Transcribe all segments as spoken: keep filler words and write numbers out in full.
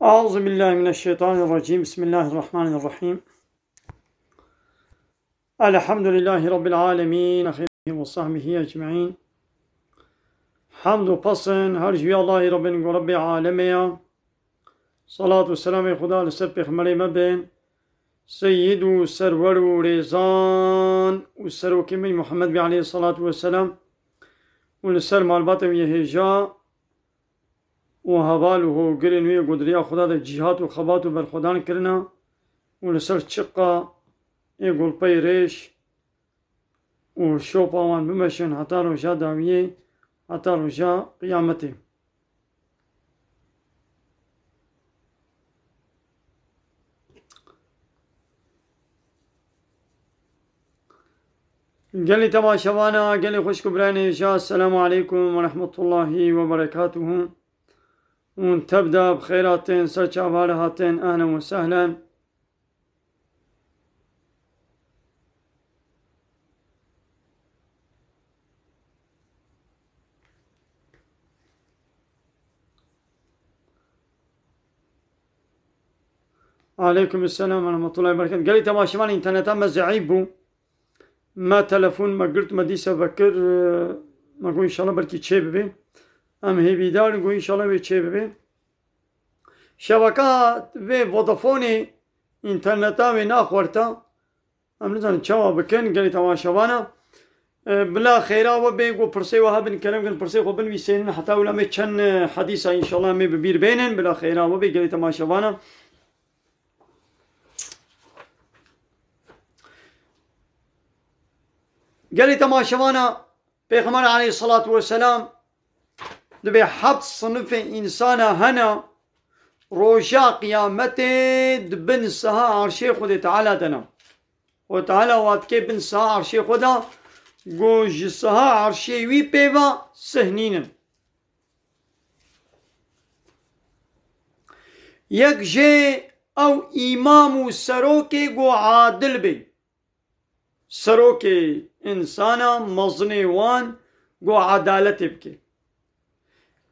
أعوذ بالله من الشيطان الرجيم. بسم الله الرحمن الرحيم. الحمد لله رب العالمين. آله وصحبه أجمعين. Hamd û pesn her ji wî Allahî Rabbin ku Rabbê alemê ya. Salat û selamê Xuda li ser pêxemberê me bin. Seyyid û serwer û rêzan û serokê me Muhammed bî aleyhissalatu vesselam û li ser malbatê wî hêja û heval û hogirên wê ku di riya Xuda de cîhat û xebat û berxwedan kirina û li ser çiqa ê gulpey rêş û şopa wan bimeşin heta roja dawiyê, heta roja qiyametê. Gelî temaşevana, gelî xwişk û birayên hêja, Selamu aleykum ve rahmetullahi ve berekatuhu. Hûn tev de bi xêr hatin, ser çava re hatin, ehlen ve sehlen. Aleykum selam ve rahmetullahi ve berekatuhu. Gelî temaşevan, înterneta me zeîf bû. Me telefon me girt, me dîsa vekir, e, me got înşallah belkî çê bibe. Em hêvîdar in, got înşallah wê çê bibe. Şebeka vê Vodafoneê înterneta wê naxwerta. Em nizanin çawa bikin, gelî temaşevana. E, bila xêra we bê, ku pirsê we hebin, kerem kin pirsê xwe binivîsênin, heta wila me çend, e, hedîsa înşallah me bi bîr bênin, bila xêra we bê, gelî temaşevana. Gelî temaşevana, Pêxember aleyhissalatu vesselam dibê heft sinifê însana hene, roja qiyametê di bin siha arşê Xwedê Teala de ne. Xwedê Teala wa dikê bin siha arşê xwe de, ku ji siha arşê wî pê ve sih nînin. Yek jê ew îmam û serokê ku adil bê. Serokê însana mezinê wan ku edaletê bike.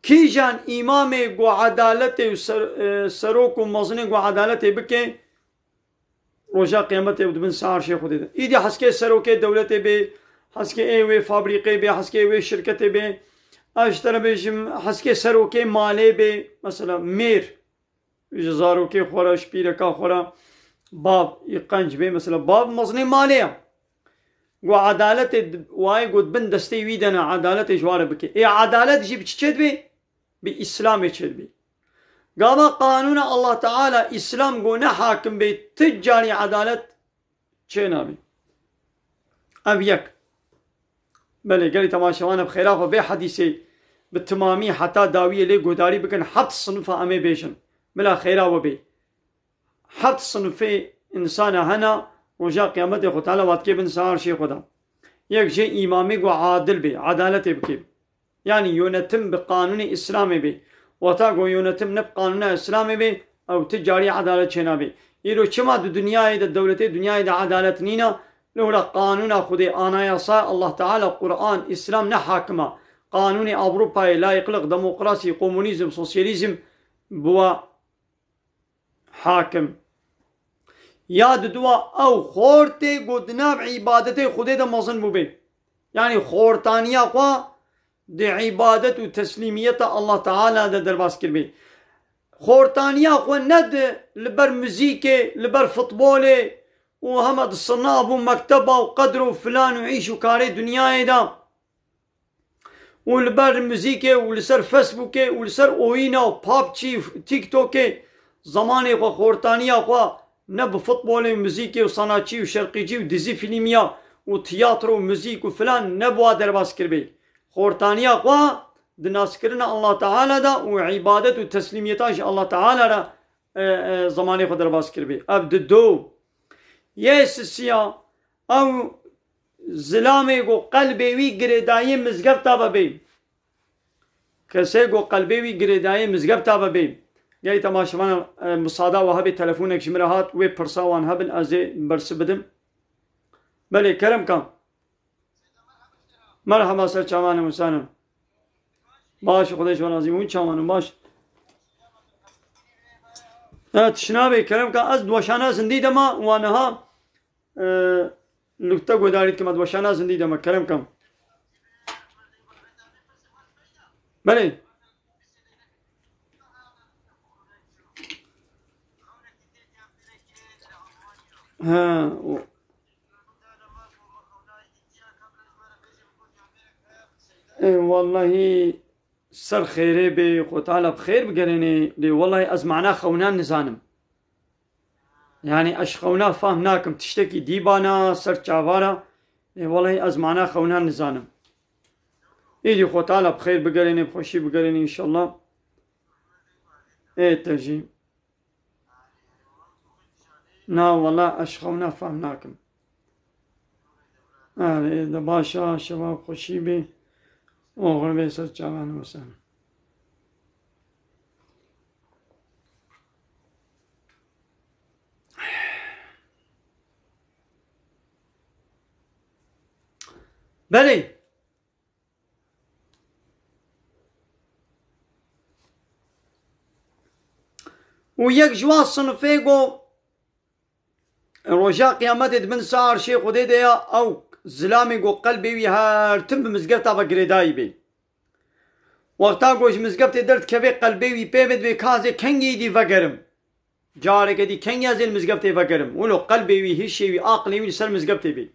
Kîjan îmamê ku edaletê û ser-, e, serok û mezinê ku edaletê bike, roja qiyametê û di bin siha arşê Xwedê de. Îdî heskê serokê dewletê bê, heskê ê wê fabrîqê bê, heskê wê şirketê bê. Ez ji te re bêjim, heskê serokê malê bê, mesela mêr, ji zarokê xwe re, ji pîreka xwe re, bav, î qenc bê, mesela bav mezinê malê ye. Ku edaletê di-, wayê ku di bin destê wî de ne, edaletê ji wa re bike. Ê edalet jî bi çi çêdibê? Bi Îslamê çêdibê. Gava qanûna Allah Teala Îslam ku ne hakim bê, ti carî edalet çênabî. Ev yek. Belê, gelî temaşevan, bi xêra xwe vê hedîsê bi timamî heta dawiyê lê guhdarî bikin, heft sinifa em ê bêjin. Bila xêra we bê. Heft sinifê însana hene, roja qiyametê Xwe Teala wa dikê bin siha arşê Xwe de. Yek jê îmamê ku adil bê, edaletê bikê. Yanî yönetim bi qanûnê Îslamê bê. Wata ku yönetim ne bi qanûna Îslamê bê, ew ti carî edalet çênabê. Îro çima di dinyayê de, dewletê dinyayê de edalet nîna? Lewra qanûna Xwedê, anayasa, Allah Teala, Quran, Îslam ne hakim a. Qanûnê Ewropayê, layîqlik, demokrasî, komunîzm, sosyalîzm bi wa hakim. Ya diduwa ew xortê ku di nav îbadetê Xwedê de mezin bûbê. Yanî xortaniya xwe di îbadet û teslîmiyeta Allah Teala de derbas kiribê. Xortaniya xwe ne di li ber muzîkê, li ber futbolê û hema di sinav û mekteba û qedr û filan û îş û karê dinyayê de û li ber muzîkê û li ser Facebookê û li ser oyîna û PUBG û TikTokê zemanê xwe, xortaniya xwe ne bi futbolê û muzîkê û sanatçî û şerqîcî û dizî fîlmiya û tiyatro û muzîk û filan ne bi wa derbas kiribê. Xortaniya xwe di naskirina Allah Teala de û îbadet û teslîmiyeta ji Allah Teala re, e, e, zemanê xwe derbas kiribê. Ev di do. Yê sisiya, ew zilamê ku qelbê wî girêdayî mizgefta ve bê. Kesê ku qelbê wî girêdayî mizgefta ve bê. Gelî temaşevan, e, misada we hebê, telefonek ji min re hat, wê pirsa wan hebin, ez ê bersiv bidim. Belê, kerem ka. Merhaba, ser çavan e, Musa Hanım. Baş, Xwedê ji we razî. Hûn çawan in, baş? Ha, tişt nabe, kerem ka, ez di weşana zindî de ma, wa niha, e, nukte guhdarî dikim, ez di weşana zindî de me, kerem ka. Belê. Ha, o. E, wellahî ser xêrê bê, Xwe Teala bi xêr bigerênê. Lê wellahî ez mana xewnan nizanim. Yani ez xewna fahm nakim. Tiştekî dîbana, ser çavara. Lê wellahî ez mana xewnan nizanim. Êdî Xwe Teala bi xêr bigerênê, bi xweşî bigerênê înşallah. Ê te jî. Na wela ez xewna fahm nakim. Erê, de baş a, şeva xweşî bê. Oxir bê ser çavan wisa. Belê. Û yek ji wan sinifê got, roja qiyametê di bin sa arşê Xwedê de ya, ew zilamê got qelbê wî her tim bi mizgefta ve girêdayî bê. Wexta got ji mizgeftê derdikeve qelbê wî pê ve dibê ka ez ê kengê êdî vegerim. Careke dî kengê ez ê li mizgeftê vegerim. Wilo qelbê wî, hişê wî, aqilê wî li ser mizgeftê bê.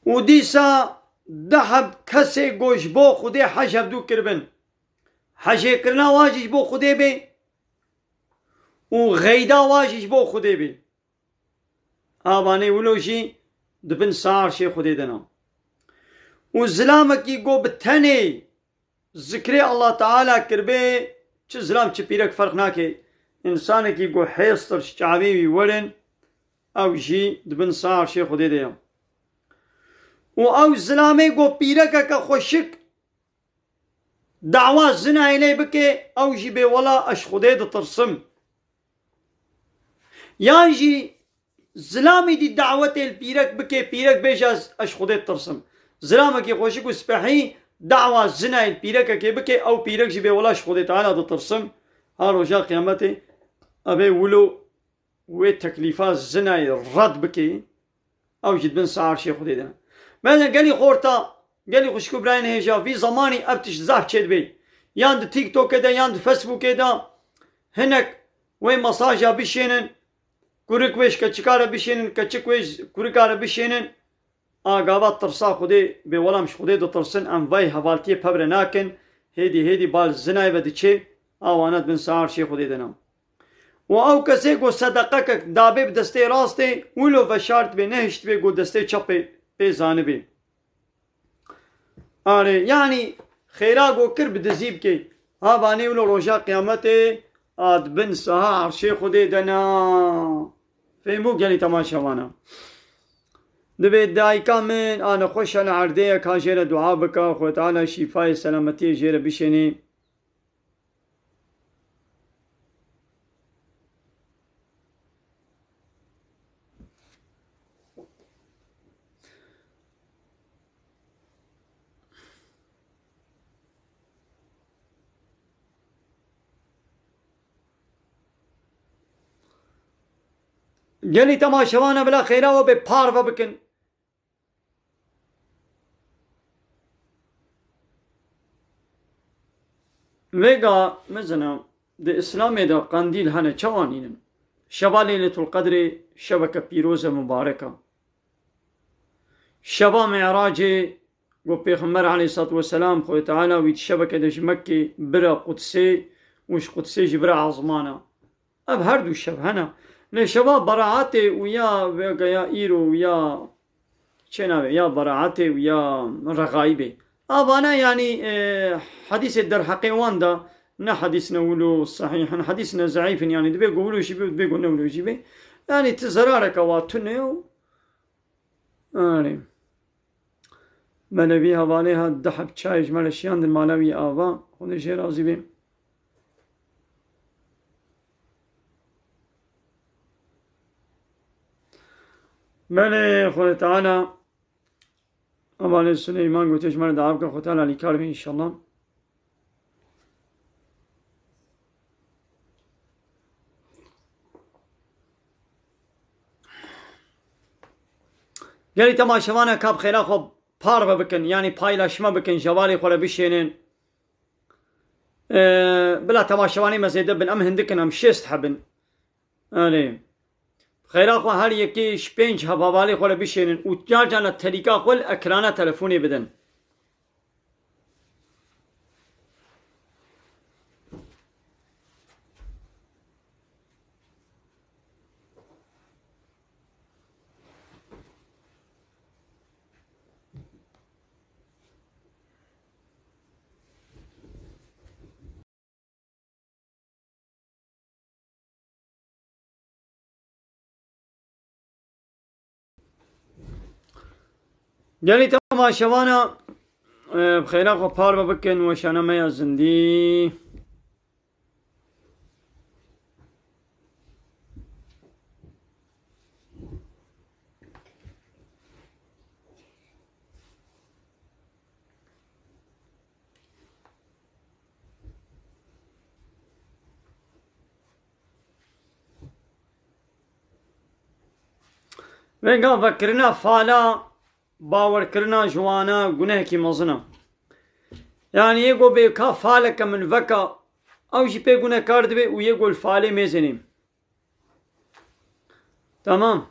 Û dîsa du heb kesê got ji bo Xwedê hej hevdû kiribin. Hejêkirina wa jî ji bo Xwedê bê û xeyda wa jî ji bo Xwedê bê. Avanê wilo jî di bin sa arşê Xwedê de ne. Û zilamekî got bi tenê zikrê Allah Teala kiribê, çi zilam çi pîrek ferq nake. Însanekî got hêstir ji çavê wî werin, ew jî di bin sa arşê Xwedê de ye. Û ew zilamê got pîrekeke xweşik dawa zinayê lê bike, ew jî bê wela ez ji Xwedê ditirsim. Yan jî zilamê dî dawetê li pîrek bike, pîrek bêje ez, ez ji Xwedê ditirsim. Zilamekî xweşik û spehî dawa zinayê li pîrekekê bike, ew pîrek jî bê wela ji Xwedê Teala ditirsim. Ha roja qiyametê, ebê wilo wê teklîfa zinayê red bike, ew jî di bin sa arşê Xwedê de ne. Mezin gelî xorta, gelî xwişk û birayên hêja, vî zemanî ev tişt zaf çêdibe. Yan di TikTokê de, yan di Facebookê de hinek wê mesaja bişênin, kurik wê ji keçika re bişênin, keçik wê ji kurika re bişênin. A gava tirsa Xwedê bê, wela em ji Xwedê ditirsin, em vay hevaltiyê pevre nakin, hêdî hêdî bal zinayê ve diçê, a wana di bin sa arşê Xwedê de ne. Û ew kesê ku sedeqekek dabê bi destê rastê, wilo veşart bê, nehişt bê ku destê çepê pê zanibê. Arê, yanî xêra ku kir bi dizî bikê. Ha vanê wilo roja qiyametê, a di bin saha arşê Xwedê de ne. Fêm bû gelî temaşevana. Dibê dayika min a nexweş e li erdê ye, ka jê re dua bike, Xwedê Teala şîfayê selametiyê jê re bişênê. Gelî temaşevana bila xêra we bê, parve bikin. Vêga mezina di Îslamê de qendîl hene, çawa nînin? Şeva Leyletul Qedrê şeveke pîroz e, mubarek e. Şeva Mi'racê ku Pêxember aleyhissalatu vesselam Xwedê Teala wî di şeveke de ji Mekkê bira Qudsê û ji Qudsê jî bira ezmana. Ev her du şev hene. Lê şeva Beraetê û ya vêga ya îro û ya çênavê ya Beraetê û ya Rexayibê. Avana yanî, e, hedîsê derheqê wan de ne hedîs ne wilo sehîh in, hedîs ne zeîf in, yanî dibê ku wilo jî bê, dibê ku ne wilo jî bê. Yanî ti zerareke wa tune yo. Yanî. Me li vî hevalê hat du heb çayê ji me re şiyandin mala wî ava. Xwedê jê razî bê. Belê, Xwedê Teala hevalê Suleyman gotiye ji me re dua bike, Xwedê Teala alîkar bê înşallah. Gelî temaşevana ka bi xêra xwe parve bikin, yanî paylaşma bikin, ji hevalê xwe re bişênin. Ee, bila temaşevanê me zêde bin, em hindik in, em şêst heb in. Erê. Xêra xwe her yekê ji pênc hev-, hevalê xwe re bişênin û car carna terîka xwe li ekrana telefonê bidin. Gelî temaşevana, e, bi xêra xwe parve bikin, weşana me ya zindî. Vêga vekirina fala, bawerkirina ji wana gunehekî mezin e. Yanî yê go bê ka faleke min veka, ew jî pê gunehkar dibe û yê go li falê mêzênê. Tamam.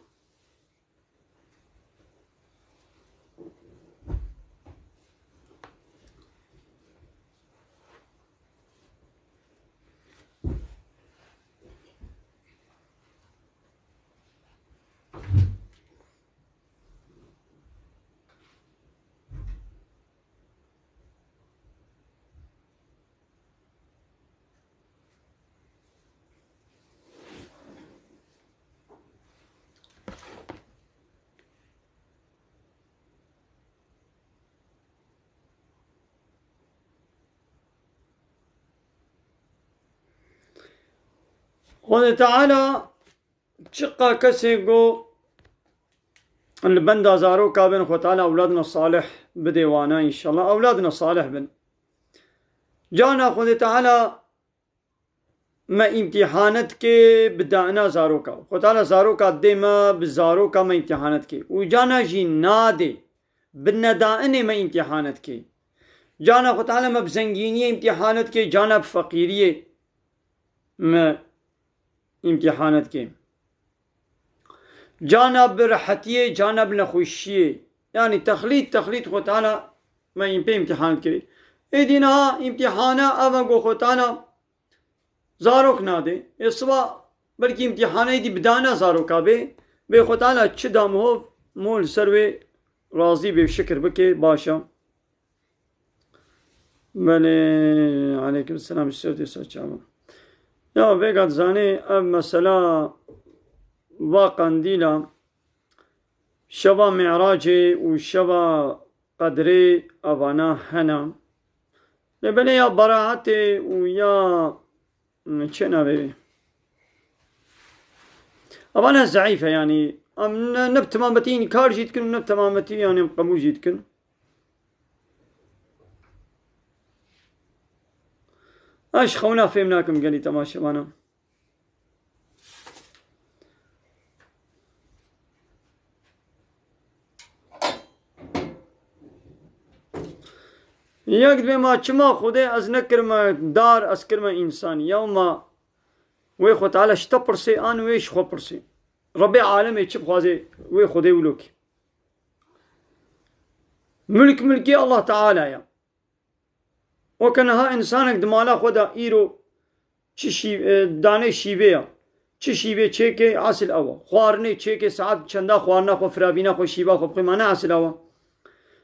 Xwedê Teala çiqa kesê ku li benda zaroka bin, Xwe Teala ewladina salih bidê wana, înşallah ewladina salih bin. Cana Xwedê Teala me îmtîhane dike bi daina zaroka. Xwe Teala zaroka dê me bi zaroka me îmtîhane dike. Û cana jî nadê, bi nedainê me îmtîhane dike. Cana Xwe Teala me bi zengîniyê îmtîhane dike, cana bi feqîriyê me îmtîhane dike. Cana bi rehetiyê, cana bi nexweşiyê. Yanî texlît, texlît Xwe Teala me în pê îmtîhan dike. Êdî niha îmtîhane ev e ku Xwe Teala zarok nade. Ê siba belkî îmtîhaneyê dî bi dana zaroka bê. Bê Xwe Teala çi da miho, mo li ser wê razî bê, şikir bike, baş e. Belê, aleykum selam, ji ser dê ser çavan. Ya, vêga dizanê, ev mesela va qendîla, şeva Mi'racê û şeva Qedrê, evana hene. Lê belê ya beraetê û ya Çi navê wê? Evana zeîf e, yanî em ne, ne bi temametî înkar jî dikin û ne bi temametî, yanî em qebûl jî dikin. Ez ji xewna fêm nakim gelî temaşevana. Yek dibê ma çima Xwedê ez nekirime dar, ez kirime însan. Ya ma wê Xwe Teala ji te pirsê an wê ji xwe pirsê. Rebê alemê çi bixwazê wê Xwedê wilo kê. Mulk mulkê Allah Teala ya. Weke niha însanek di mala xwe de îro çi şî-, e, danê şîvê ya. Çi şîvê çêkê, esil ew e. Xwarinê çêkê, saet çenda xwarina xwe, firavîna xwe, şîva xwe bixwe, ma ne esil ew e.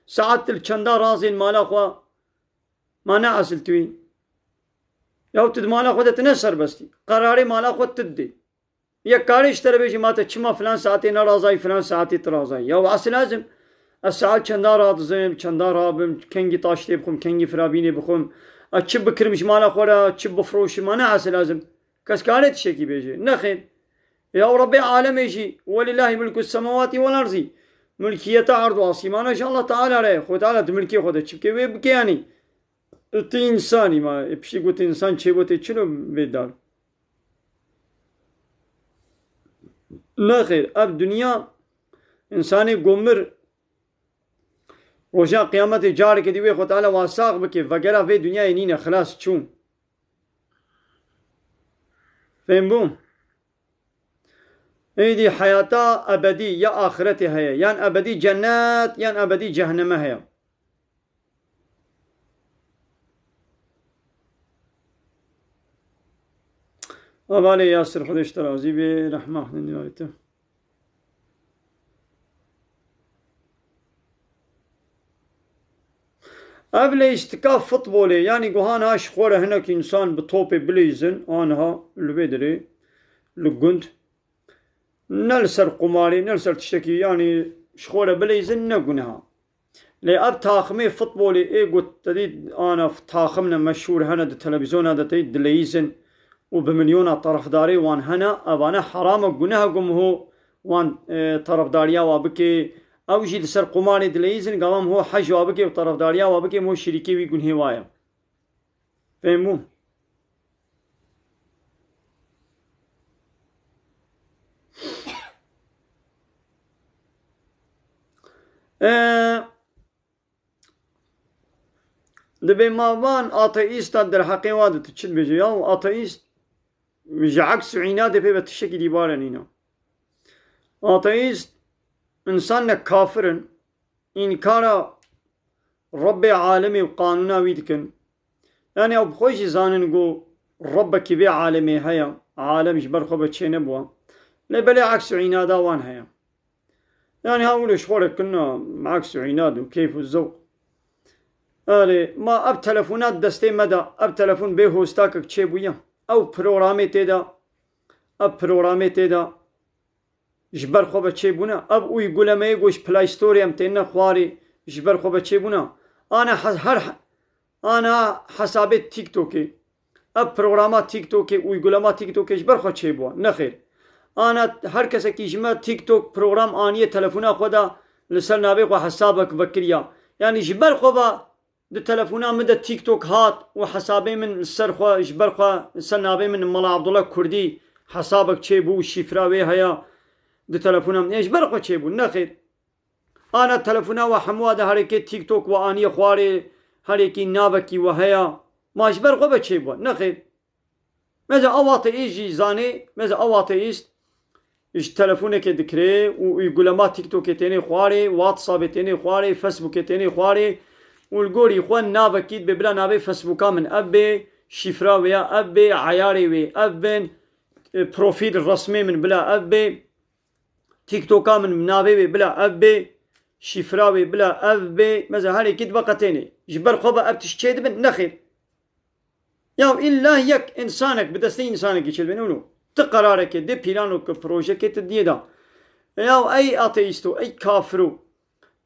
Saet li çenda razên mala xwe, ma ne esil tu yî. Ya tu di mala xwe de tu ne serbest î. Qerarê mala xwe tu didê. Yek karê ji te re bêjî, ma te çima filan saetê nerazayî, filan saetê tu razayî? Ya esil lazim. Ez saet çenda radizim, çenda rabim, kengî taştê bixwim, kengî firabînê bixwim. Ez çi bikirim ji mala xwe re, çi bifroşim, ma ne esil lazim. Kes kare tiştekî bêje. Nexêr. Ya Rebbê alemê jî, welillahî mulku semawatî wel erzî. Mulkiyeta erd û asîmana ji Allah Teala re ye. Xwe Teala di milkê xwe de çi bike, wê bike yanî. Tu însanî ma, e, piştî ku tu însan çêbû tê çilo bê dar? Nexêr, ev dinya Însanê ku mir, roja qiyametê carekê dî wê Xwe Teala wa sax bike, vegera vê dinyayê nîne, xilas çû. Fêm bû? Êdî heyata ebedî ya axiretê heye, yan ebedî cennet, yan ebedî cehenneme heye. Hevalê Yasir, Xwedê ji te razî bê, rehma Xwedê nîvarê te. Ev leyîstika futbolê, yanî guhan ha ji xwe re hinek însan bi topê bileyîzin, anha li vê dirê, li gund, ne li ser qumarê, ne li ser tiştekî, yanî ji xwe re bileyîzin, ne guneha. Lê ev taximê futbolê ê ku te dî ana taxim ne meşhûr hene di televîzyona de tê dileyîzin û bi milyona terefdarê wan hene, evane heram e, guneh e ku miho wan, e, terefdariya wa bike. Ew jî li ser qumarê dileyîzin, gava miho hej wa bike û terefdariya wa bike, miho şirîkê wî gunhê wa ye. Fêm bû? Ee, dibê ma van ateîsta derheqê wa de tu çi dibêje? Ya ateîst ji eks û înadê pê ve tiştekî dî bare nîne. Ateîst însan ne kafir in, înkara Rebbê alemê û qanûna wî dikin. Yanî ew bi xwe jî zanin ku Rebbekî vê alemê heye, alem ji ber xwe ve çênebûye. Lê belê eks û înada wan heye. Yanî ha wilo ji xwe re kirina eks û înad û keyf û zewq. Erê, ma ev telefona di destê me de, ev telefon bê hostakek çêbûye. Ew programê tê de, ev programê tê de ji ber xwe ve çêbûne. Ev uygulemeyê ku ji Play Storê em têne xwarê ji ber xwe ve çêbûne. Ana he-, her he-, ana hesabê TikTokê. Ev programa TikTokê, uygulama TikTokê ji ber xwe çêbû. Nexêr. Ana her kesekî ji me TikTok program aniye telefona xwe de li ser navê xwe hesabek vekiriya. Yanî ji ber xwe ve di telefona min de TikTok hat û hesabê min li ser xwe, ji ber xwe, li ser navê min Mala Abdullah Kurdî hesabek çêbû û şîfra wê heye di telefona min. Ê ji ber xwe çêbû, nexêr. Ana telefona we hemû de herêkê TikTok we aniye xwarê, herêkî navekî we heye. Ma ji ber xwe ve çêbû, nexêr. Mesela ew ateîst jî zanê, mesela ew ateîst ji telefonekê dikirê û uygulema TikTokê tênê xwarê, WhatsAppê tênê xwarê, Facebookê tênê xwarê û li gorî xwe navekî dibê bila navê Facebooka min ev bê, şîfra wê ya ev bê, eyarê wê ev bin, e, profîl resmê min bila ev bê, TikToka min navê wê bila ev bê, şîfra wê bila ev bê, mesela herêkî dibe qetênê. Ji ber xwe ve ev tişt çêdibin? Nexêr. Ya îlla yek însanek, bi destê însanekî çêdibin, ûno ti qerarekê, dê pîlanok, projekê ti diyê da. Ya ey ateîsto, ey kafiro.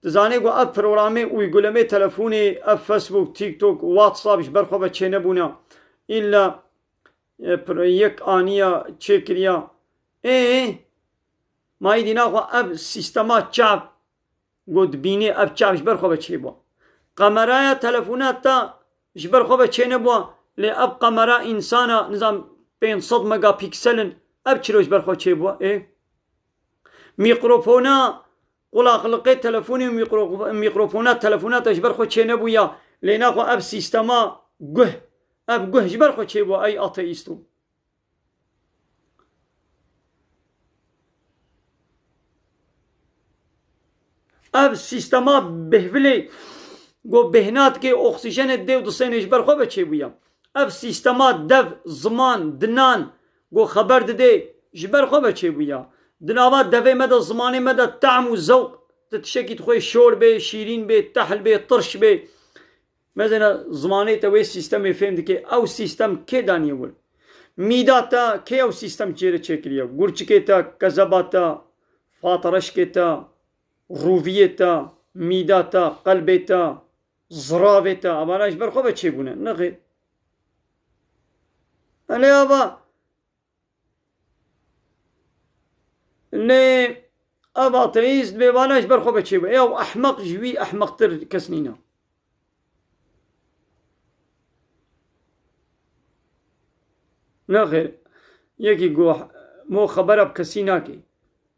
Tu zanê ku ev programê, uygulemê telefonê, ev Facebook, TikTok, WhatsApp ji ber xwe ve çênebûne. Îlla, e, pro-, yek aniya çêkiriya. Ê, ma îdî naxwe ev sîstema çav Got, dibînê ev çav ji ber xwe ve çêbû. Kameraya telefona te ji ber xwe ve çênebû, lê ev kamera însana, nizam, pênc sed megapiksel in, ev çiro ji ber xwe çêbû? Ê? Mîkrofona, qulaqliqê telefonê û mîkro-, mîkrofona telefona te ji ber xwe çênebûya, lê naxwe ev sîstema guh, ev guh ji ber xwe çêbû, ey ateîsto? Ev sîstema bêhvilê ku bêhna dike, oksîjenê didê û disênê ji ber xwe ve çêbûye. Ev sîstema dev, ziman, dinan ku xeber didê ji ber xwe ve çêbûye. Di nava devê me de, zimanê me de tehm û zewq, tu tiştekî dixwê şor bê, şîrîn bê, tehl bê, tirş bê. Mesela zimanê te wê sîstemê fêm dike, ew sîstem kê daniye wir? Mîda te kê ew sîstem çêre çêkiriye? Gurçikê te, kezeba te, fatareşkê te, rûviyê te, mîda te, qelbê te, ziravê te, evana ji ber xwe ve çêbûne? Nexêr. Elê ava Lê ev ateîst bêvana ji ber xwe ve çêbû. Ew ehmeq ji wî ehmeqtir kes nîne. Nexêr, yekî ku mo xebera bi kesî nake.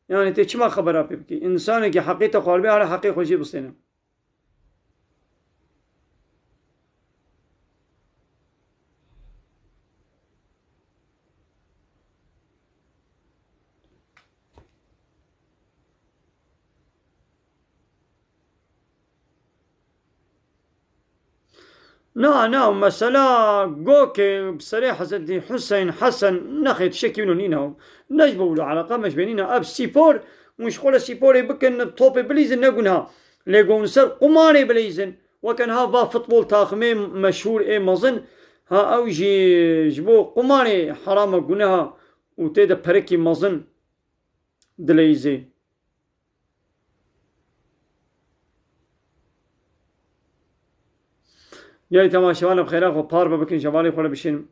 Yani tê çima xebera pê bikî? Însanekî heqê te xwar bê, here heqê xwe jê bistêne. Na, na, mesela gokê bi serê Hezretî Huseyn, Hesen, nexê tiştekî wilo nîne. Ne ji bo wilo eleqa me ji bê nîne. Ev spor, hûn ji xwe re sporê bikin, topê bilîzin ne gunha. Lê go hûn ser qumarê bilîzin. Weke niha va futbol taximê meşhûr ê mezin, ha ew jî ji bo qumarê heram e, guneh e û tê de perekî mezin dileyîzê. Gelî temaşevan bi xêra xwe par ve bikin, şevalê xwe re bişînin.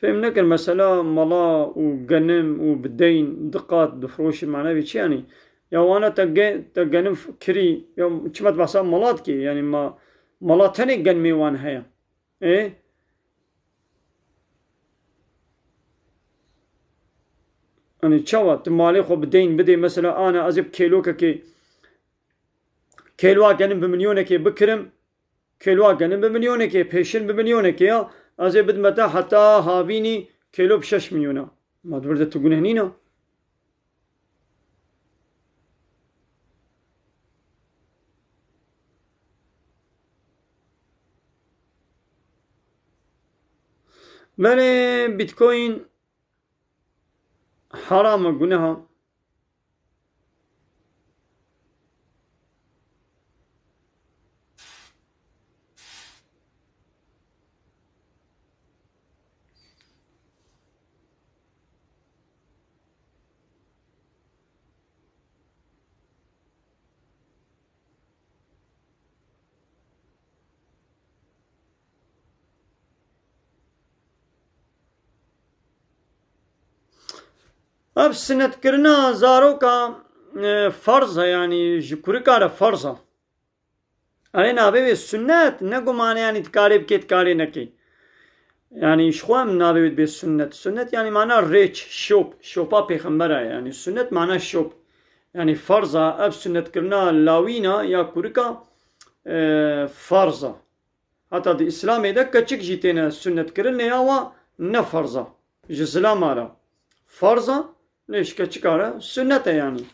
Fêm nekir, mesela mala û genim û bi deyn diqat difiroşin, manevî çi yanî? Ya wana te ge-, te genim f-, kirî, ya çima tu behsa mala dikî? Yanî ma, mala tenê genimê wan heye. Ê? Yanî çawa tu malê xwe bi deyn bidê, mesela ana ez ê bi kêlokekê, kêloa genim bi milyonekê bikirim, kêloa genim bi milyonekê, pêşin bi milyonekê ya, ez ê bidime te heta havînî kêlo bi şeş milyon a. Ma di vir de tu guneh nîna? Belê Bitcoin heram e, guneh e. Ev sinetkirina zaroka, e, ferz e, yanî ji kurika re ferz e. Erê navê wê sunnet, ne gumane, yanî dikarê bikê, dikarê nekê. Yanî ji xwe em navê wê dibê sunnet. Sunnet yanî mana rêç, şop, şopa pêxembera ye. Yanî sunnet mana şop. Yanî ferz e, ev sunnetkirina lawîna ya kurika, e, ferz e. Heta di Îslamê de keçik jî têne sunnetkirin, lê awa ne ferz e. Ji zilama re ferz e, lê ji keçika re sunnet e yanî.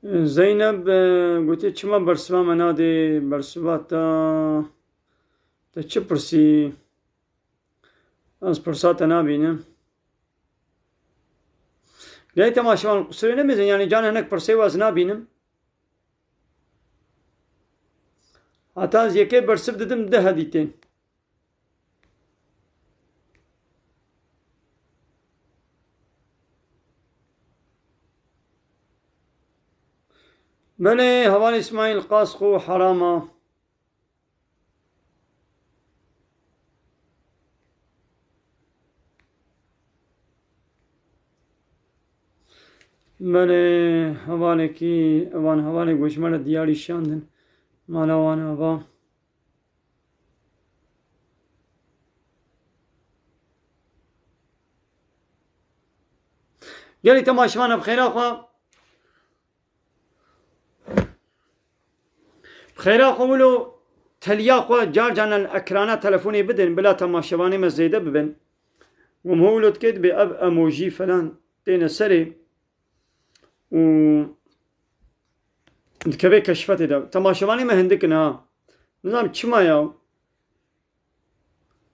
Zeynep, e, gotiye, çima bersiva me nadê? Bersiva te, te çi pirsî? Ez pirsa te nabînim. Gelê temaşevan, qusurê nemêzin, yanî can hinek pirsê we ez nabînim. Heta ez yekê bersiv didim, dih hedî tên. Belê, hevalê Îsmaîl, qas xwe heram a. Belê, hevalekî, evan hevalê ku ji me re diyarî şandin. Mala wan ava. Gelî temaşevan, bi xêra xwe. Bi xêra xwe wilo teliya xwe car caran ekrana telefonê bidin, bila temaşevanê me zêde bibin. Û min wilo dike dibê ev emoji falan têne serê û dikeve keşfetê de. Temaşevanê me hindik in ha. Nizanim çima ya.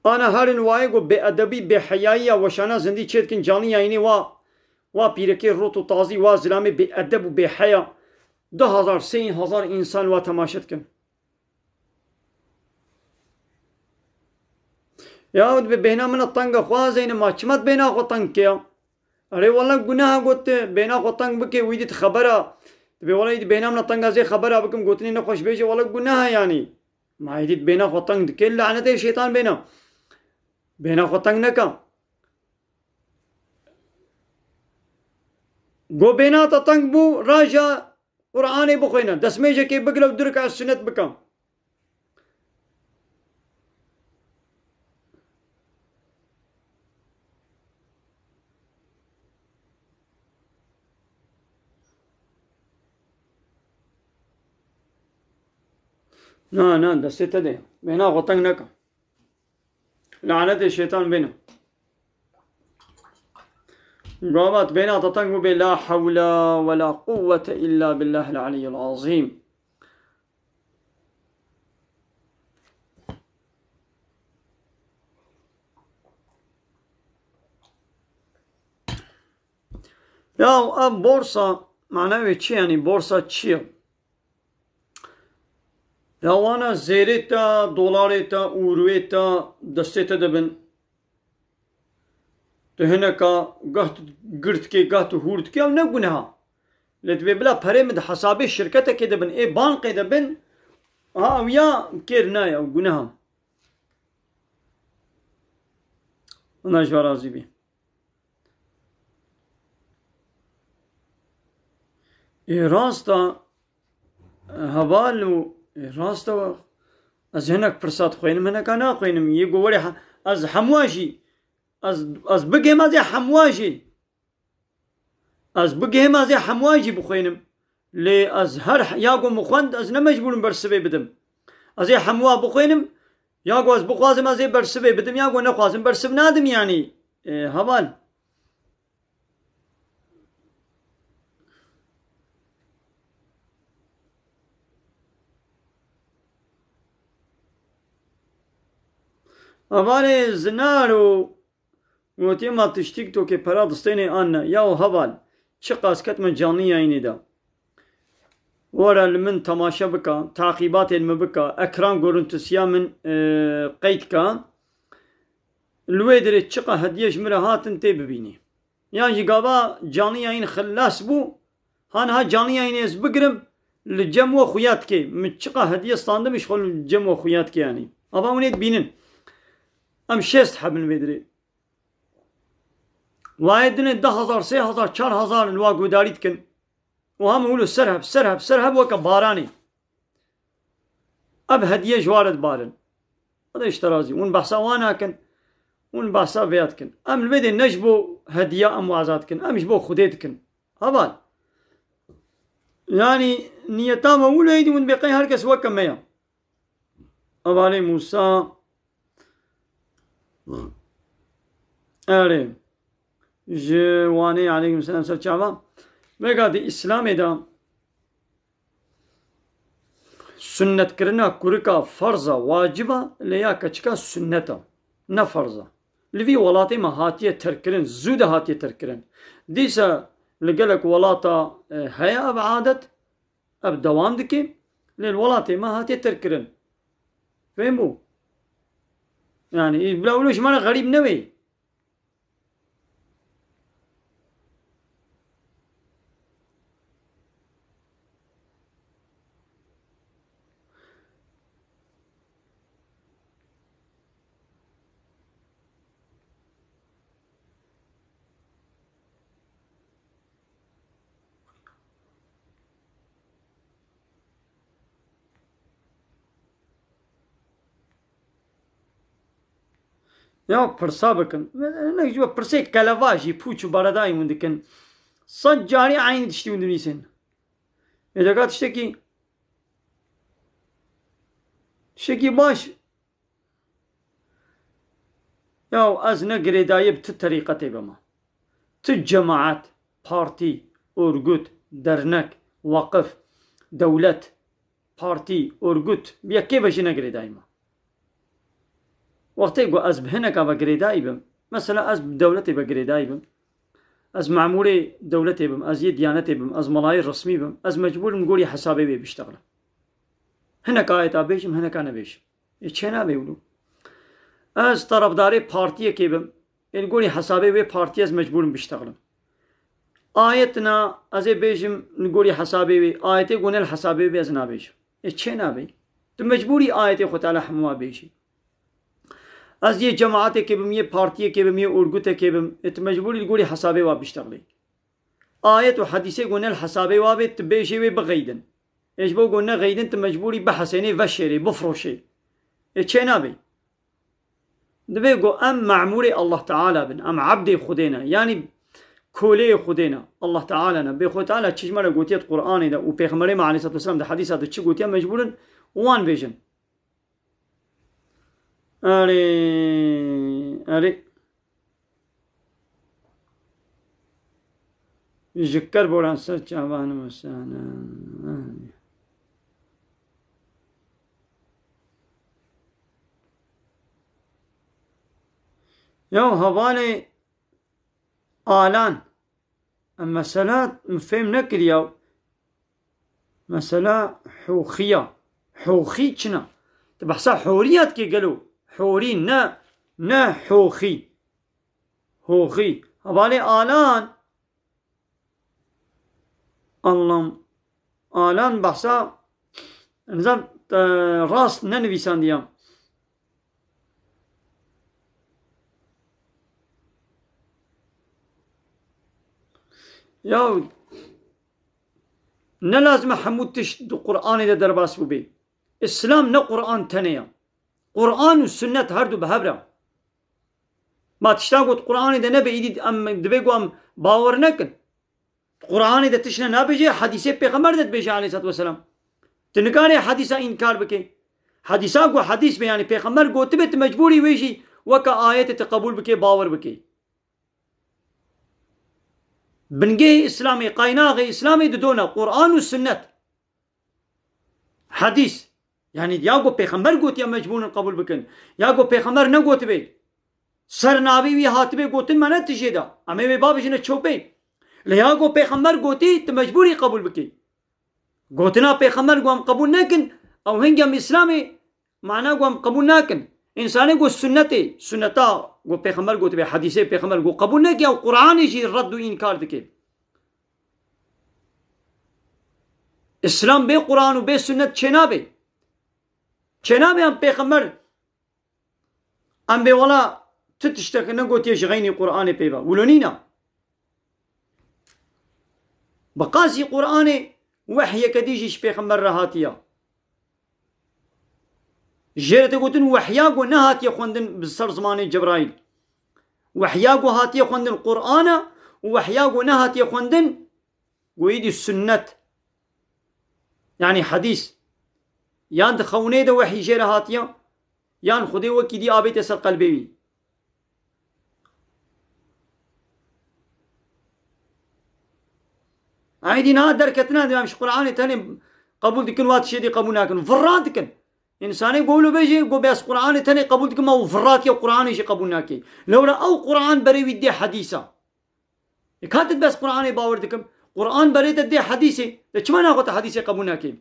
Ana herin wayê ku bêedebî, bêheyayiya weşana zindî çêdikin, canlı yayınê wa, wa pîrekê rot û tazî, wa zilamê bêedeb û bêheya. Du hazar, sê hezar însan wa temaşe dikin. Ya dibê bêhna min a teng e, xwazeyne ma çima tu bêhna xwe teng dike ya? Erê wele guneh e, got tu bêhna xwe teng bike, wî dît xebera. Dibê wele îdî bêhna min a teng e, ez ê xebera bikim, gotinê nexweş bêje, wele guneh e yanî. Ma êdî bêhna xwe teng dike, lanetê şeytan bêhna. Bêhna xwe teng neke. Go bêhna te teng bû, raja Qur'anê bixwêne. Destmêjekê bigire û du rik'a sunet bike. Na, na, destê te de ye. Bêhna xwe teng neke. Lanetê şeytan bêne. Gavat bêhna te teng bû bê la hewle ve la quwwete illa billahil aliyyil azîm. Ya ev borsa, mana wê çi yanî? Borsa çi ye? Ya wana zêrê te, dolarê te, ûrwê te destê te dibin. Tu hineka gah tu gir dikê, gah tu hûr dikê, ew ne guneha. Lê dibê bila perê min di hesabê şirketekê de bin, ê bankê de bin, ha ew ya kêr naye, ew guneha. Allah ji we razî bî. Ê, rast e, heval û, ê, rast e, ez hinek pirsa dixwînim, hineka naxwînim. Yê ku werê he-, ez hemûa jî, ez, ez bigihim, ez ê hemûa jî. Ez bigihim, ez ê hemûa jî bixwînim. Lê ez her he-, ya ku min xwend, ez ne mecbûr im bersivê bidim. Ez ê hemûa bixwînim, ya ku ez bixwazim, ez ê bersivê bidim, ya ku nexwazim, bersiv nadim, yanî, e, heval. Hevalê Zinaro gotî, ma tu ji TikTokê pera distênê an ne? Yaw heval, çiqas ketme canlı yayînê de. Were li min temaşe bika, taqîbatên min bika, ekran gorintisiya min, e, qeyd ka. Li wê dirê çiqa hediye ji min re hatin tê bibînî. Yan jî gava canlı yayîn xilas bû, ha niha canlı yayînê ez bigirim, li cem we xuya dikê. Min çiqa hediye standim ji xwe li cem we xuya dikê yanî. Ava hûn ê dibînin. Em şêst heb in vê dirê. Wayê dinê du hezar, sê hezar, çar hezar in wa guhdarî dikin. Û hem hûn li ser heb, ser heb, ser heb weke baranê. Ev hediye ji wa re dibarin. Xwedê ji te razî. Hûn behsa wan nakin. Hûn behsa vêya dikin. Em li vê dê ne ji bo hediya em waza dikin. Em ji bo Xwedê dikin. Heval. Yanî niyeta me wilo yî, hûn bê qey her kes weke me ye. Hevalê Mûsa. Erê. Ji Wanê, aleykum selam, ser çava. Vêga di Îslamê de sunnetkirina kurika ferz e, wacib e, lê ya keçika sunnet e, ne ferz e. Li vî welatê me hatiye terkirin, zû de hatiye terkirin. Dîsa li gelek welata, e, heye ev adet, ev dewam dike, lê li welatê me hatiye terkirin. Fêm bû? Yanî, bila wilo ji me re xerîb newê. Ya pirsa bikin. Hinek ji we pirsê kelevajî, pûç û beredayî hûn dikin. Sed carî eynî tiştî hûn dinivîsin. Êdeka tiştekî, tiştekî baş. Ya ez ne girêdayî bi ti terîqetê bime. Ti cemaet, partî, orgut, dernek, weqif, dewlet, partî, orgut, bi yekê ve jî ne girêdayî me. Wextê ku ez bi hineka ve girêdayî bim, mesela ez bi dewletê ve girêdayî bim, ez memûrê dewletê bim, ez yê diyanetê bim, ez melayê resmî bim, ez mecbûr im gorî hesabê wê biştexilim. Hineka ayeta bêjim, hineka nebêjim. Ê çê nabe wilo. Ez tarafdarê partiyekê bim, ê li gorî hesabê wê partiyê ez mecbûr im biştexilim. Ayetina ez ê bêjim li gorî hesabê wê, ayetê ku ne li hesabê wê ez nabêjim. Ê çê nabe? Tu mecbûrî ayetê Xwe Teala hemû wa bêjî. Ez yê cemaetêkê bim, yê partiyekê bim, yê orgutekê bim, ê tu mecbûrî li gorî hesabê wa biştexilî. ayet û hedîsê ku ne li hesabê wa bê, tu bêjê wê bixeydin. Ê ji bo ku nexeydin, tu mecbûrî bihesênê, veşêrê, bifroşê. Ê çê nabê. Divê ku em memûrê Allah Teala bin, em ebdê Xwedê ne. Yanî koleyê Xwedê ne, Allah Teala ne. Bê Xwedê Teala çi ji me re gotiye di Qur'anê de û Pêxemberê me aleyhissalatu vesselam di hedîsa de çi gotiye, mecbûr in wan bêjin. Erê, erê. Ji ker boran ser çavan mesana. Ya hevalê Alan. Em mesela min fêm nekiriya. Mesela hoxiya. Hoxî çi ne? Tu behsa horiya dikê gelo? Hori ne, ne hoxî. Hoxî. Hevalê Alan. Allah'ım. Alan behsa nizam, e, rast nenivîsandiya. Ya ne lazim e hemû tişt di Qur'anê de derbas bûbê. Îslam ne Qur'an tenê ya. Qur'an û sunnet her du bi hev re. Ma tişta got Qur'anê de nebe, îdî em divê ku em bawer nekin. Qur'anê de tişt ne nabêje, hedîsê pêxember de dibêje aleyhissalatu vesselam. Tu nikarê hedîsa înkar bike. Hedîsa ku hedîs be, yanî pêxember gotibe, tu mecbûrî wê jî weke ayetê tu qebûl bike, bawer bike. Bingehê Îslamê, qaynaxê Îslamê di do ne, Qur'an û sunnet. Hedîs. Yanî ya ku pêxember gotiye mecbûr in qebûl bikin. Ya ku pêxember negotibe. Ser navê wî hatibe gotin me ne tijê de. Em ê wê babijine çopê. Lê ya ku pêxember gotî, tu mecbûrî qebûl bikî. Gotina pêxember ku em qebûl nekin, ew hingê em Îslamê mana ku em qebûl nakin. Însanê ku sunnetê, sunneta ku pêxember gotibe, hedîsê pêxember ku qebûl neke, ew Qur'anê jî red û înkar dike. Îslam bê Qur'an û bê sunnet çênabe. Çênabe em pêxember, em bê wela tu tiştek negotiye ji xeynî Qur'anê pê ve. Wilo nîne. Bi qasî Qur'anê wehyeke dî jî ji pêxember re hatiye. Jê re tê gotin wehya ku nehatiye xwendin bi ser zimanê Cebraîl. Wehya ku hatiye xwendin Qur'an e û wehya ku nehatiye xwendin, ku êdî sunnet. Yanî hedîs. Yan di xewnê de wehî jê re hatiye, yan Xwedê wekî dî avête ser qelbê wî. Aydî niha derketina de em ji Qur'anê tenê qebûl dikin, wa tiştê dî qebûl nakin. Virra dikin. Însanê ku wilo bêje, ku bes Qur'anê tenê qebûl dikim, ew virratiye Qur'anê jî qebûl nake. Lewra ew Qur'an berê wî dê hedîsa. E, ka tu bes Qur'anê bawer dikim, Qur'an berê te dê hedîsê. De çima naxwe te hedîsê qebûl nake?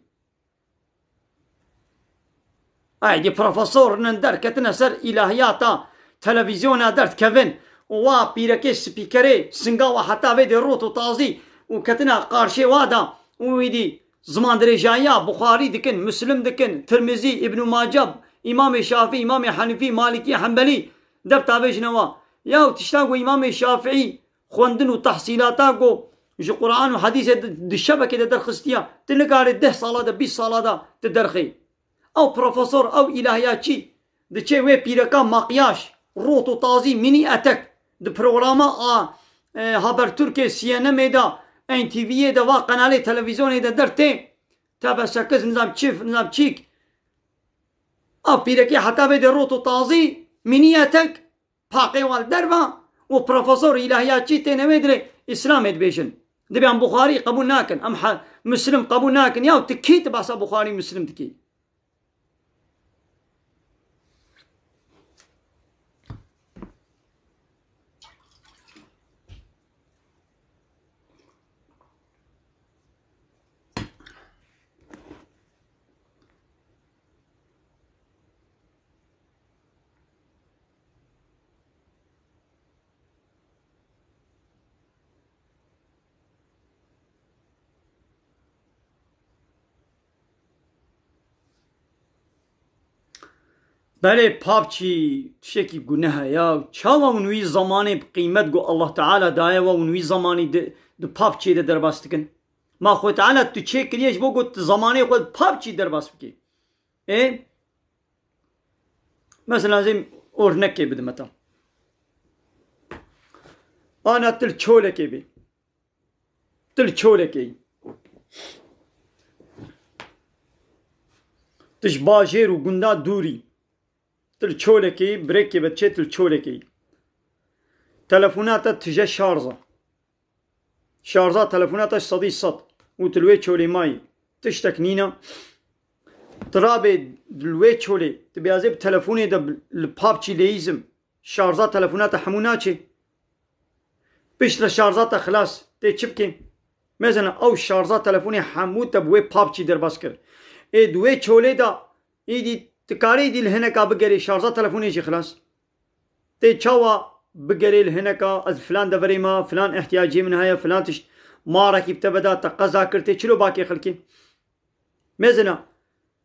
Ay, di profesor nin derketine ser îlahiyata, televîzyona derdikevin û wa pîrekê spîkerê singa wa heta vê dê rot û tazî û ketine qarşê wa da û wî dî zimandirêjayiya Buxarî dikin, Muslim dikin, Tirmizî, Îbnû Mace, Îmamê Şafî, Îmamê Henîfî, Malikî, Henbelî, deb tavêjine wa. Ya tişta ku Îmamê Şafîî xwendin û tehsîlata ku ji Quran û Hedîsê di, di şebekê de derxistiya, tu nikarî deh sala de, bîst sala de tu derxî. Ew profesor, ew îlahiyatçî diçe wê pîreka makyaj, rot û tazî, mînî etek di programa a, e, Habertürkê, C N M'ê de, N T V'yê de, va qenalê televîzyonê de dertê, T V sekiz, nizam çift, nizam çîk. Ew pîrekê heta vê de rot û tazî, mînî etek, paqê wa li derva û profesor îlahiyatçî têne wê dirê Îslamê dibêjin. Dibê em Buxarî qebûl nakin, em he-, Muslim qebûl nakin. Ya tu kî tu behsa Buxarî Muslim dikî? Belê papçî tiştekî guneh e ya. Çawa hûn wî zamanê bi qîmet ku Allah Teala daye we, hûn wî zamanî di-, di PUBG'ê de derbas dikin. Ma Xwedê Teala tu çêkiriye ji bo ku tu zemanê xwe di PUBG'ê derbas bikî. Ê? Mesela ez ê ornekê bidim heta. Ana tu li çolekê bî. Tu li çolekê yî. Tu ji bajêr û gunda dûr î. Tu li çolekê yî, birêkê ve diçê tu li çolekê yî. Telefona te tije şarj e. Şarja telefona te ji sedî sed û tu li wê çolê mayî. Tiştek nîne. Tu rabê li wê çolê, tu bê ez ê bi telefonê de bi, li PUBG'ê leyîzim. Şarja telefona te hemû naçê. Piştre şarja te xilas. Tê çi bikê? Mesela ew şarja telefonê hemû te bi wê PUBG'ê derbas kir. Ê di wê çolê de îdî tu karî îdî li hineka bigerê şarja telefonê jî xilas. Tê çawa bigerê li hineka ez filan deverê me, filan ihtiyacê min heye, filan tişt marekî bi te veda, te qeza kir, tê çilo bakê xelkê. Mezina,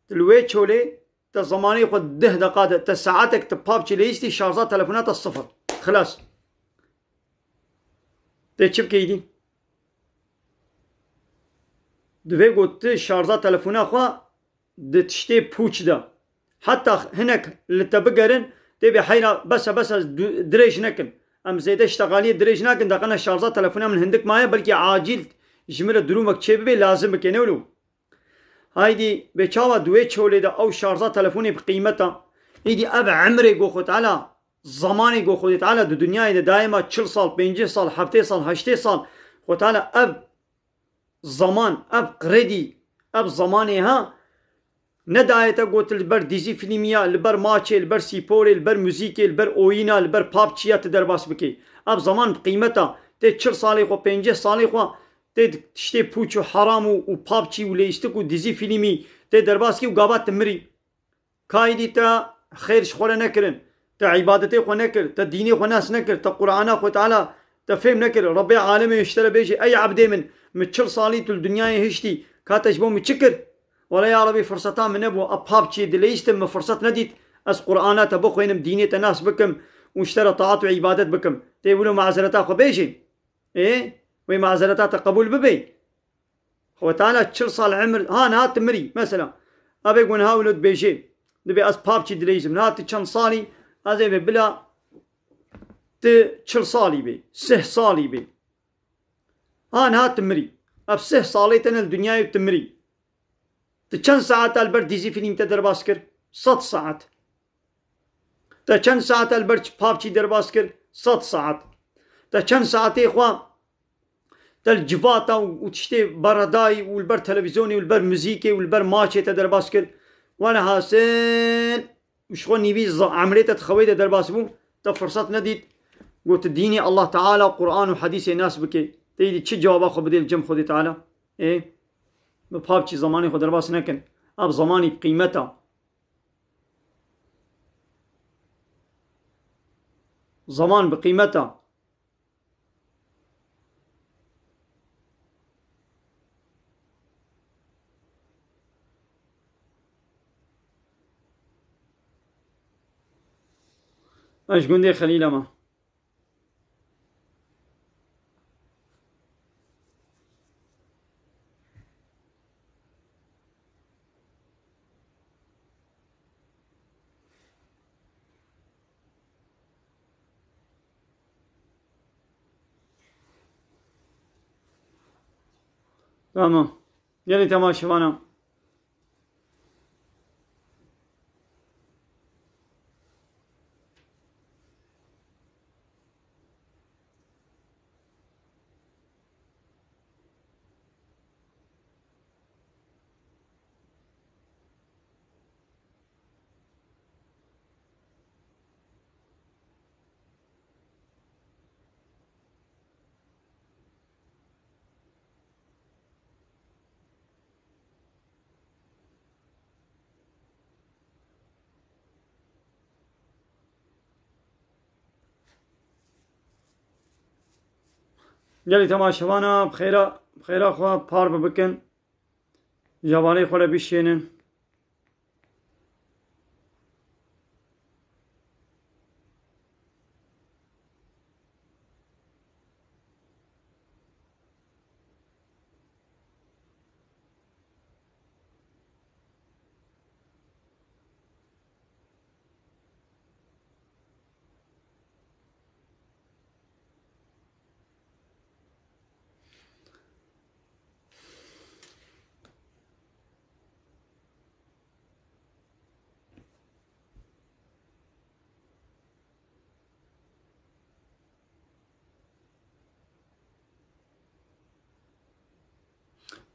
tu li wê çolê te zemanê xwe deh deqa de, te saetek tu PUBG'ê leyîstî, şarja telefona te sifir. Xilas. Tê çi bikey dî? Divê ku tu şarja telefona xwe di tiştê pûç de. Heta hinek li te bigerin, tê bê heyra bes e, bes e, du-, dirêj nekin. Em zêde ştexaliyê dirêj nakin, deqene şarja telefona min hindik maye, belkî acîl ji min re durûmek çê bibe, lazim bike, ne wilo? Haydî bê çawa di wê çolê de ew şarja telefonê bi qîmet e? Îdî ev emrê ku Xwe Teala, zemanê ku Xwedê Teala di dinyayê de daye me çil sal, pêncî sal, heftê sal, heştê sal, Xwe Teala ev zaman, ev kredî, ev zemanê ha, nedaye te got li ber dîzî fîlmî ya, li ber maçê, li ber sîporê, li ber muzîkê, li ber oyîna, li ber PUBG'ya tu derbas bikî. Ev zaman bi qîmet e. Tê çil salê xwe, pêncî salê xwe, tê di tiştê pûç û heram û, û PUBG û leyîstik û dîzî fîlmî tê derbas kî û gava tu mirî. Kaydî te xêr ji xwe re nekirin. Te îbadetê xwe nekir. Te dînê xwe nas nekir. Te Qur'ana Xwe Teala te fêm nekir. Rebbê alemê ji te re bêjî, ey ebdê min, min çil salî tu li dinyayê hiştî. Ka te ji bo min çi kir? Wele ya Rebbî, firseta min nebû. A PUBG'ê dileyîstim, min firset nedît ez Qur'ana te bixwînim, dînê te nas bikim û ji te re taat û îbadet bikim. Tê wilo mazereta xwe bêjî. Ê, wê mazereta te qebûl bibe. Xwe Teala çil sal emir, ha niha tu mirî. Mesela, ev ê ku niha wilo dibêjê, dibê ez PUBG dileyîzim. Niha tu çend salî, ez ê vê bila tu çil salî bê, sih salî bê. Ha niha tu mirî. Ev sih salê te ne li dinyayê tu mirî. Tu çend saet li ber dîzî fîlm te derbas kir? Sed saet. Te çend saet li ber PUBG derbas kir? Sed saet. Te çend saetê xwe te li civata û, û tiştê beredayî û li ber televîzyonê û li ber muzîkê û li ber maçê te derbas kir? Wene hasil û ji xwe nîvî za-, emrê te di xewê de derbas bû, te firset nedît, got, dînê Allah Teala, Qur'an û hedîsê nas bike. Te îdî çi cewaba xwe bidê li cem Xwedê Teala? Ê, bi PUBG zemanê xwe derbas nekin. Ev zemanî bi qîmet e. Zaman bi qîmet e. Ez ji gundê Xelîl e me. Tamam. Gelin temaşevana. Gelî temaşevana bi xêra, bi xêra xwe parve bikin. Ji hevalê xwe re bişênin.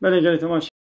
Belê gelê temaşe.